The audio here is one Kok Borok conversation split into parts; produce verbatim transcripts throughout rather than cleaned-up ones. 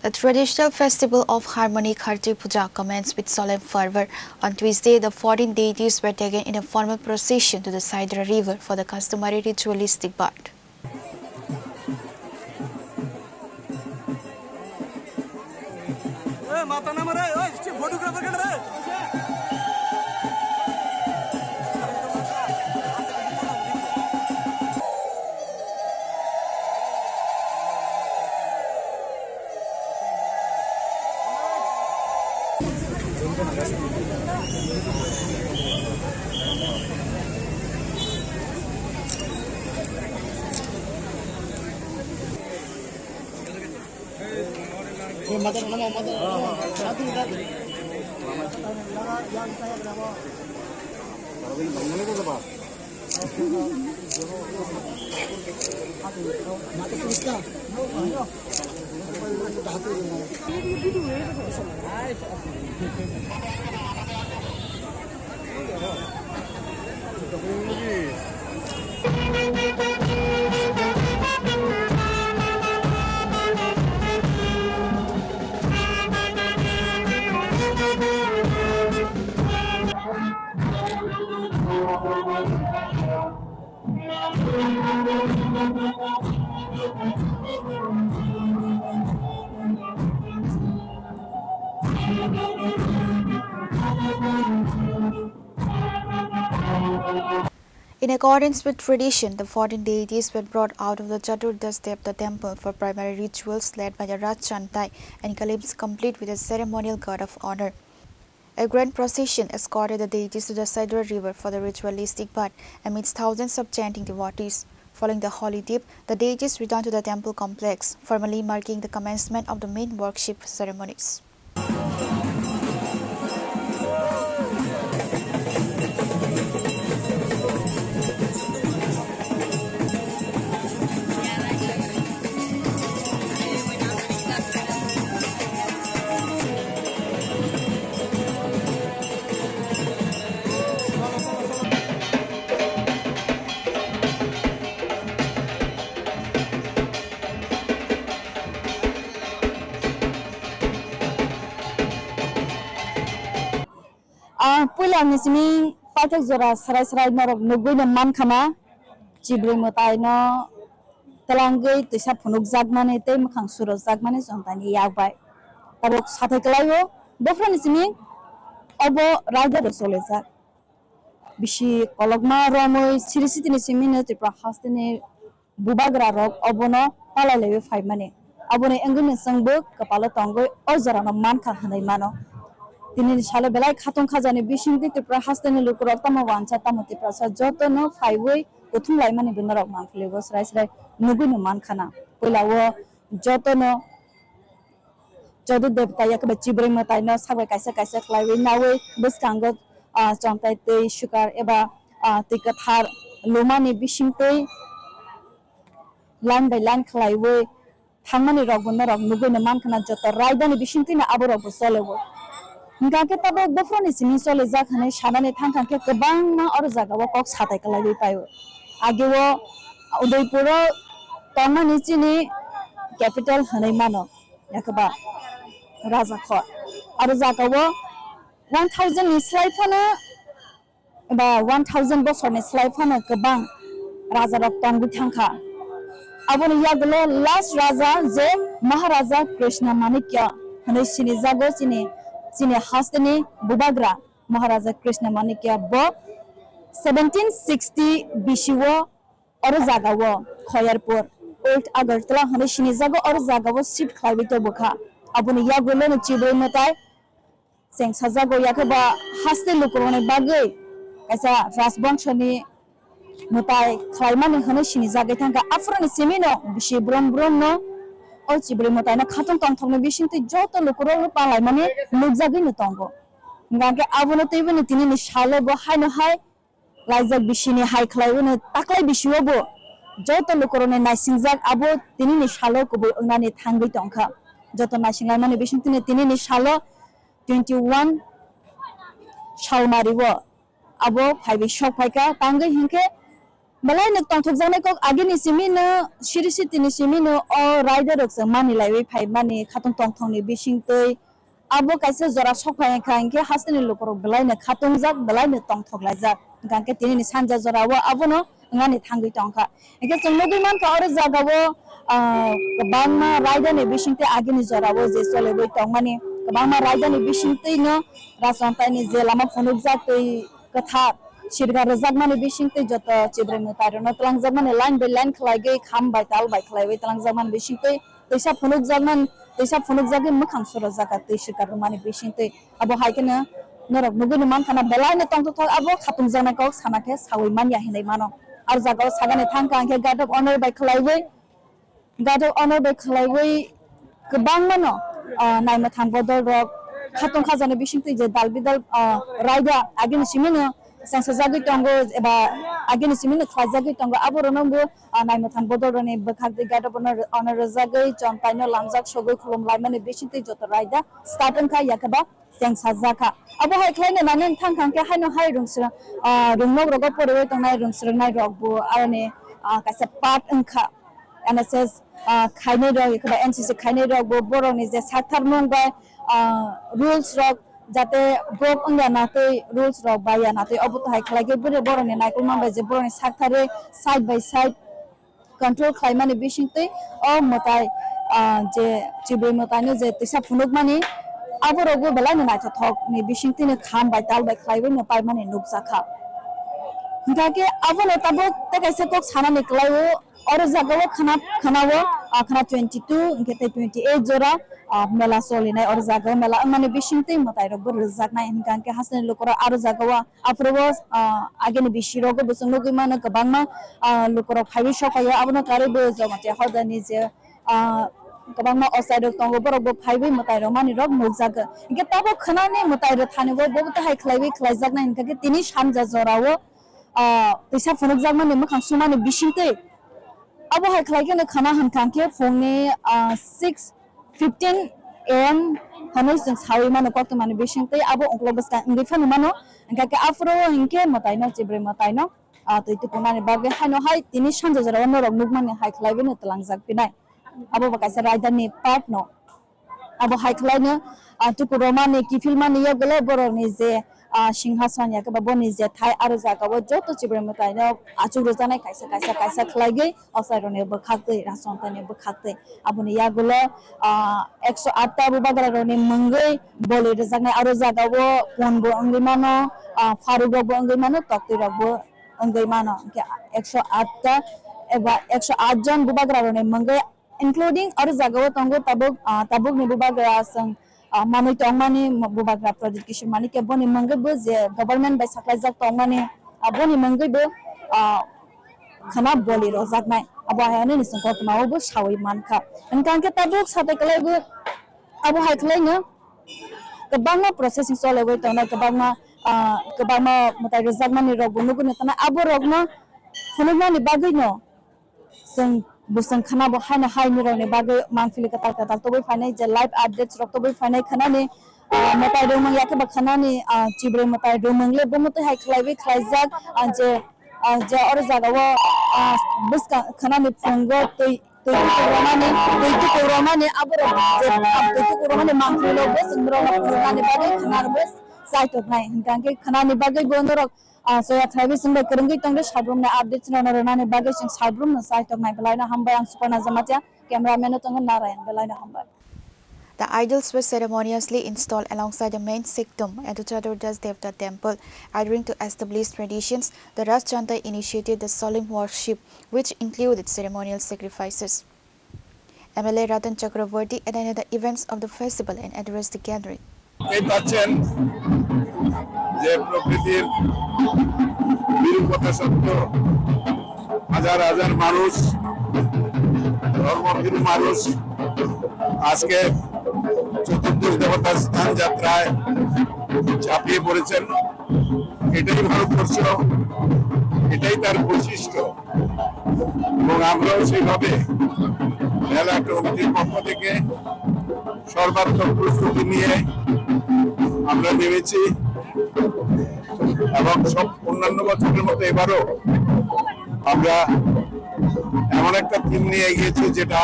The traditional festival of Harmoni Kharti Puja commenced with solemn fervor. On Tuesday, the fourteen deities were taken in a formal procession to the Saidra River for the customary ritualistic bath. In accordance with tradition, the fourteen deities were brought out of the Chaturdas Devta temple for primary rituals led by the Raj Chantai and Kalim's complete with a ceremonial guard of honor. A grand procession escorted the deities to the Saidra River for the ritualistic bath amidst thousands of chanting devotees. Following the holy dip, the deities returned to the temple complex, formally marking the commencement of the main worship ceremonies. Ah, puila ni simi paithak jora srai srai norok nugui no mankha na, chibri mwtai no twlangwi twisa phunukjakmani tei mwkhang surokjakmani chontaini yak bai. Tabuk sathai kwlaio, bophrani simi obo raida rw solijak. Bisi kolokma romwi siri sitini simi no Tripura hasteni bubagra rok obono palai laiwi phaimani. Aboni wngwi no chwngbo kwpalo tongwi o jorano mankha hwnwi mano. Tinini salo belai khatung khajani bisingtwi Tripura hasteni lukurok tamo wansa tamo Tiprasa jotono phaiwi kuthum laimani bo norok mangpili bo srai srai nugwi no mankha na. Puila o jotono Chodu Devta yakhe ba chibri mwtai no sabai kaisa kaisa khlaiwi nawi bwskango, ah, chontai twi sukar eba, ah, twi kwthar lumani bisingtwi line by line khlaiwi thangmani rokbo norok nugwi no mankha na joto raidani bisingtwi no abo rokbo choli o. Hingkha khe tabuk bophroni simi cholijak hwnwi sanani thangkha khe kwbangma oro jagao kok satai kwlaiwi paio. Ageo Udaipuro tongmani chini capital hwnwi mano. Yakhe ba Rajakhor. Aro jagao one thousand ni slai phano, eba one thousand bosorni slai phano kwbang rajarok tongwi thangkha. Aboni yagulo last raja je Maharaja Krishna Manikya hwnwi sinijago chini, chini hasteni bubagra Maharaja Krishna Manikya bo seventeen sixty B C o oro jagao Khoyarpur, Old Agartala hwnwi sinijago, oro jagao shift khlaiwi tongkha. Aboni yagulono chibwi mwtai chengsajago, yakhe ba haste lukurokni bagwi kaisa rajbongshoni mwtai khlaimani hwnwi sinijagwi thangkha. Aphuruni simino bisi brum brumno o chibwi mwtaino khatung tongthokni bisingtwi joto lukurokno palaimani nukjagwino tongo. Hingkha khe abono twibono tinini salo bo haino hai laijak bisini hai khlaiwi no taklai bisio bo joto lukurokni naisingjak abo tinini salo kubui wngnani thangwi tongkha. Joto naisinglaimani bisingtwino tinini salo twenty one salmario abo phaiwi sok phaikha, tangwi hinkhe Belai no tongthokjaknai kok agini simi no siri siti ni simi no o raida rok se mani laiwi phai mani khatung tongthok ni bising twi abo kaisa jora sok phai kha hinkhe haste ni lukurok belai no khatungjak belai no tongthok laijak hinkha khe tini ni sanja jora o abono wngani thangwi tongkha. Hinkhe chwng nugwi mankha oro jaga o, ah, kwbangma raida ni bising twi agini jora o je choliwi tongmani kwbangma raida ni bising twi no Rajrantai ni je lama phunukjak twi kwthar sirga rwjakmani bising twi joto Chibrai mwtai rokno twlangjakmani line by line khwlaigwi kham bai tal bai khwlaiwi twlangjakmani bising twi twisa phunukjakmani twisa phunukjagwi mwkhang sorojakha twi sirga rwmani bising twi abo hai kheno norok nugwi no mankha na belai no tongthok thok abo khatung jaknai kok sana khe sawi manya hinwi mano. Aro jaga o sagani thangkha hinkhe guard of honor bai khwlaiwi Gadok honor bai khwlaiwi kwbangmano, ah, naimwthang bodol rok khatong khajani bisingtwi je dal bidal, ah, raida agini simino changsajagwi tongo eba agini simino khlaijagwi tongo, aborokno bo, ah, naimwthang bodol rokni bwkhak twi gadok honor, honor rwjagwi chontaino lamjak sogwi khulum laimani bisingtwi joto raida start wngkha, yakhe ba chengsajakha. Abo hai khlaino nangni thang thang khe haino hai rungsrang, ah, rungnok rogo poriwi tongnai rungsrangnai rok bo aroni, ah, kaisa part wngkha. N S S, ah, khainai rok, ekhoba N C C khainai rok bo borokni je sakthar mung bai, ah, rules rok jate brok wngya natwi rules rok baiya natwi obo to hai khlai khe bini borokni naikolma bai je borokni sakthar side by side control khlaimani bisingtwi o mwtai, ah, je chibwi mwtaino je twisa phunukmani, aborokbo belai no naithothokni bisingtwino kham bai tal bai khlaiwi no paimani nukjakha. Hinkha khe abono tabuk tei kaisa kok sanani kwlaiwi, oro jagao khana, khanao, ah, khana twenty two hinkhe tei twenty eight jora, ah, mela solinai, oro jagao mela wngmani bisingtwi mwtairokbo rwjaknai, hinkha khe hasteni lukurok aro jagao Aphuru bo, ah, agini bisi rogo bo chwng nugwi mano kwbangma, ah, lukurok phaiwi sokhaio, abono karwi bo Jamatia hodani je, ah, kwbangma ochai rok tongo, borok bo phaiwi mwtai rok mani rok nukjago. Hinkhe tabuk khwnani mwtai rok thani bo, bo bo to hai khlaiwi khlaijaknai hinkha khe tini sanja jorao, ah, twisa phunukjakmani mwkhang sumani bisingtwi Abo hai khlai kheno khana hwn kha khe phungni, ah, six fifteen A M hwnwi chwng saui mano koktwmani bisingtwi abo uklok bwskang wngwi phano mano. Hinkha khe aphuru hinkhe mwtaino, chibri mwtaino, ah, twi tukunani bagwi haino hai tini sanja jorao norok nukmani hai khlaiwi no twlangjak phinai. Abo bo kaisa raidani part no. Abo hai khlaino, ah, tuku romani, kiphilmani yagulo borokni je, ah, singhason, yakhe ba boni je thai, aro jagao joto chibri mwtaino achuk rwjaknai kaisa, kaisa, kaisa khlaigwi ochai rokni bwkhaktwi, rajchontaini bwkhaktwi. Aboni yagulo, ah, ekso atta bubagra rokni mwngwi boli rwjaknai, aro jagao pon bo wngwi mano, ah, pharuk rok bo wngwi mano, toktwi rok bo wngwi mano. Hinkhe ekso atta eba ekso aat jon bubagra rokni mwngwi including aro jagao tongo tabuk, ah, tabukni bubagra chwng, ah, manwi tongmani mo-, bubagra Pradyot Kishore Manikya boni mwngwi bo je government bai saklaijak tongmani, ah, boni mwngwi bo, ah, khana boli rojaknai. Abo hai hwnwi chwng koktwmao bo saui mankha. Hinkha hinkhe tabuk satai kwlai bo abo hai khlaino kwbangma processing chologwi tongnai, kwbangma, ah, kwbangma mwtai rwjakmani rok bo nugwi tongnai. Abo rokno phunuknani bagwino Chwng bwswng khana bo haino hai nirokni bagwi mangpili kwtal kwtal tubui phainai je live updates rok tubui phainai khwnani, ah, mwtai rwmwng yakhe ba khwnani, ah, chibri mwtai rwmwng le bo mwtai hai khlaiwi khlaijak, ah, je, ah, je oro jagao, ah, bwskang khwnani phungo twi, twi tuku rwmani, twi tuku rwmani aborok je, ah, twi tuku rwmani mangpili rok bo chwng norokno phunuknani bagwi khwnarokbo chaitoknai hinkha khe khwnani bagwi bo norok Ah, soya khlaiwi chwng bai kwrwngwi tongdi, sabrumni updates no rwnani bagwi chwng sabrumno chaitok nai. Belaino hambai, ang Suparna Jamatia, cameraman no tongo Narayan, belaino hambai. The idols were ceremoniously installed alongside the main Sikh tomb at the Chaturdas Devta temple. Adhering to established traditions, the Rajchanta initiated the solemn worship, which included ceremonial sacrifices. M L A Ratan Chakraborty attended the events of the festival and addressed the gathering. দেখতেই পাচ্ছেন যে প্রকৃতির বিরূপতা সত্ত্বেও হাজার হাজার মানুষ, ধর্মভীরু মানুষ আজকে চতুর্দশ দেবতা স্নান যাত্রায় ঝাঁপিয়ে পড়েছেন। এটাই ভারতবর্ষ, এটাই তার বৈশিষ্ট্য। এবং আমরাও সেইভাবে মেলা কমিটির পক্ষ থেকে সর্বাত্মক প্রস্তুতি নিয়ে আমরা নেমেছি এবং সব অন্যান্য বছরের মতো এবারও আমরা এমন একটা থিম নিয়ে এগিয়েছি, যেটা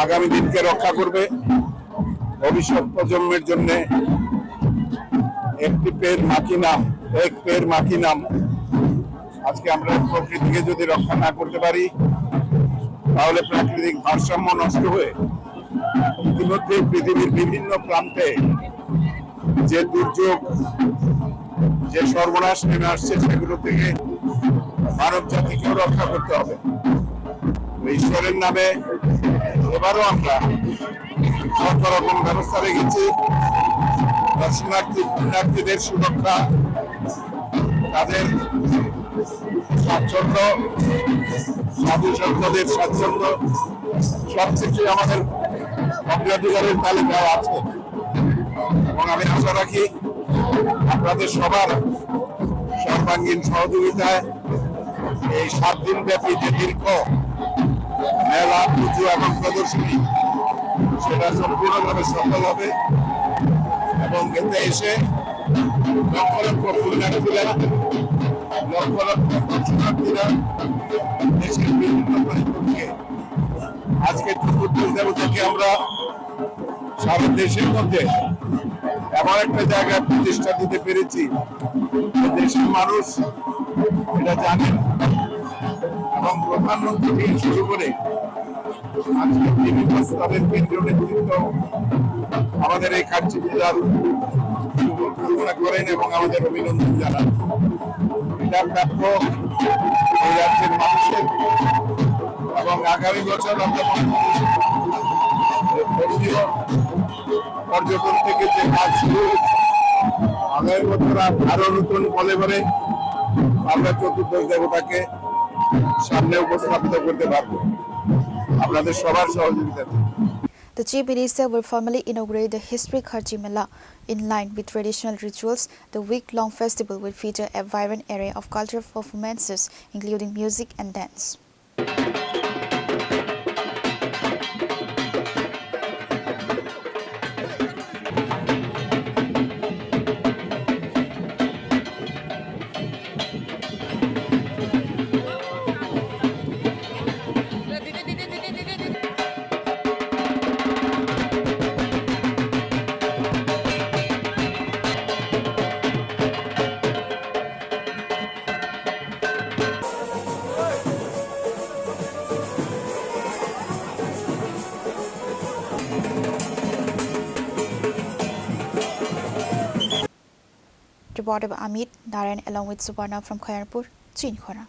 আগামী দিনকে রক্ষা করবে, ভবিষ্যৎ প্রজন্মের জন্য একটি পেড় মা কি নাম, এক পেড় মা কি নাম। আজকে আমরা প্রকৃতিকে যদি রক্ষা না করতে পারি, তাহলে প্রাকৃতিক ভারসাম্য নষ্ট হয়ে ইতিমধ্যে পৃথিবীর বিভিন্ন প্রান্তে যে দুর্যোগ, যে সর্বনাশ নেমে আসছে, সেগুলো থেকে মানব জাতিকেও রক্ষা করতে হবে। তো ঈশ্বরের নামে এবারও আমরা যত রকম ব্যবস্থা রেখেছি, দর্শনার্থী, পুণ্যার্থীদের সুরক্ষা, তাদের স্বাচ্ছন্দ্য, সাধু সন্তদের স্বাচ্ছন্দ্য, সবকিছুই আমাদের অগ্রাধিকারের তালিকায় আছে। এবং আমি আশা রাখি আপনাদের সবার সর্বাঙ্গীন সহযোগিতায় এই সাত দিন ব্যাপী যে দীর্ঘ মেলা, পুজো এবং প্রদর্শনী, সেটা সম্পূর্ণভাবে সফল হবে এবং এতে এসে লক্ষ লক্ষ পুণ্যার্থীরা, লক্ষ লক্ষ দর্শনার্থীরা দেশের বিভিন্ন প্রান্ত থেকে আজকে চতুর্দশ দেবতাকে আমরা সারা দেশের মধ্যে এমন একটা জায়গায় প্রতিষ্ঠা দিতে পেরেছি, যে দেশের মানুষ এটা জানেন এবং প্রধানমন্ত্রী থেকে শুরু করে আজকে টিভি প্রস্তাবের কেন্দ্রীয় নেতৃত্ব আমাদের এই কার্যকলাপ শুভকামনা করেন এবং আমাদের অভিনন্দন জানান। এটা প্রাপ্য এই রাজ্যের মানুষের এবং আগামী বছর আমরা ধর্মীয় পর্যটন থেকে যে কাজ শুরু হয়েছে, আগামী বছর আর আরো নতুন বলে বলে আমরা চতুর্দশ দেবতাকে সামনে উপস্থাপিত করতে পারবো আপনাদের সবার সহযোগিতাতে। The Chief Minister will formally inaugurate the historic Kharchi Mela in line with traditional rituals. The week-long festival will feature a vibrant array of cultural performances, including music and dance. Reporter Amit Narayan along with Suparna from Khayanpur, Chini Khorang.